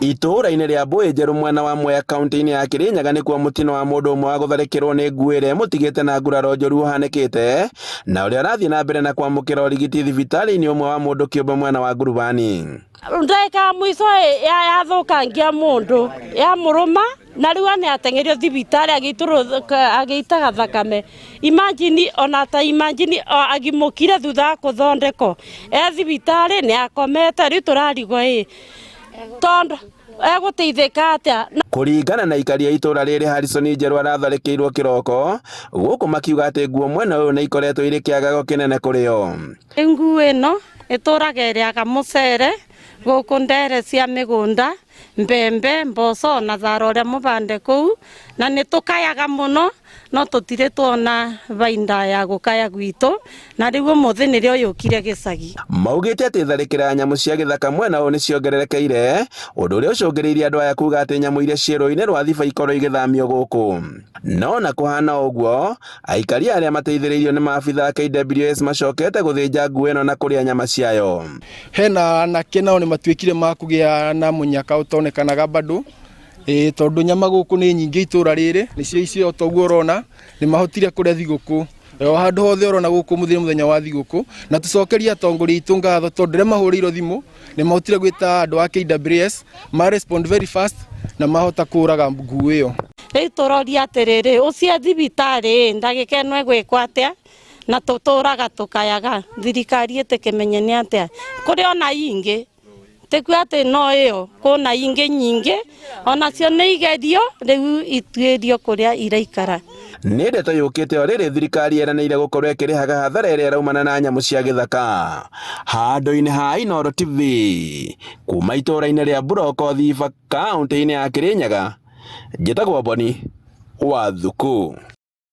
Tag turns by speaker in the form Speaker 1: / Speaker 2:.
Speaker 1: Itũũra-inĩ rĩa Mbũĩ Njerũ mwena wa Mwea kaunti-inĩ ya Kĩrĩnyaga nĩkuo mũtino wa mũndũ ũmwe wa gũtharĩkĩrwo nĩ ngui ĩrĩa ĩmũtigĩte na nguraro njũru ũhanĩkĩte na ũrĩa ũrathiĩ na mbere na kwamũkĩra ũrigiti thibitarĩ-inĩ ũmwe wa mũndũ kĩũmbe mwena wa Ngurubani.
Speaker 2: Ndagĩka ya mũico yathũkangia mũndũ yamũrũma na rĩu nĩ ateng'erio thibitarĩ agĩitaga thakame. Imagine ona ta imagine agimũkire thutha wa kũthondekwo e thibitarĩ nĩ akomete rĩu tũrarigwo ĩ tondũ egũteithĩka atĩa.
Speaker 1: Kũringana na aikari a itũũra rĩrĩ Harrison Njerũ aratharĩkĩirwo kĩroko gũkũ makiuga atĩ nguo mwena ũyũ nĩ ikoretwo irĩ kĩagago kĩnene kũrĩ o.
Speaker 2: Nguo ĩno ĩtũraga ĩrĩaga mũcere gũkũ ndere cia mĩgũnda, mbembe, mboco na thara ũrĩa mũbande kũu, na nĩ tũkayaga mũno no tũtirĩ tuona bainda ya gũkaya gwitũ, na rĩu ũmũthĩ nĩrĩo yũkire gĩcagi.
Speaker 1: Maugĩte atĩ tharĩkĩra ya nyamũ cia gĩthaka mwena ũyũ nĩ ciongererekeire, ũndũ ũrĩa ũcũngĩrĩirie andũ aya kuga atĩ nyamũ iria ciĩ rũĩ-inĩ rwa Thiba ikorwo igĩthamio gũkũ. No na kũhana ũguo, aikari arĩa mateithĩrĩirio nĩ maabitha a KWS macokete gũthĩnja nguo ĩno na kũrĩa nyama ciayo.
Speaker 3: Hena anake nao nĩ matuĩkire ma kũgĩa na mũnyaka ũtonekanaga bado ĩĩ, tondũ nyama gũkũ nĩ nyingĩ itũra rĩrĩ nĩcio icio toguo ũrona nĩ mahotire kũrĩa thigũkũ o handũ hothe ũrona gũkũ mũthenya mũthenya wa thigũkũ. Na tũcokerie atongoria aitũ ngatho tondũ rĩrĩa mahũrĩirwo thimũ nĩ mahotire gwĩta andũ a KWS ma respond very fast na mahota kũraga nguo ĩyo.
Speaker 2: Rĩu tũroria atĩrĩrĩ, ũcio thibitarĩ ndagĩka ĩno ĩgwĩkwo atĩa? Na tũtũraga tũkayaga thirikari ĩtĩkĩmenye nĩ atĩa kũrĩ ona ingĩ tikuo atĩ no ĩyo kũna ingĩ nyingĩ onacio nĩ igerio rĩu ituĩrio kũrĩa iraikara.
Speaker 1: Nĩ ndeto yũkĩte o rĩrĩ thirikari yeranĩire gũkorwo ĩkĩrĩhaga hathara ĩrĩa ĩraumana na nyamũ cia gĩthaka. Handũ-inĩ ha Inooro TV kuma itũũra-inĩ rĩa Mburoko Thiba kaũntĩ-inĩ ya Kĩrĩnyaga, njĩtagwo Boni wa Thuku.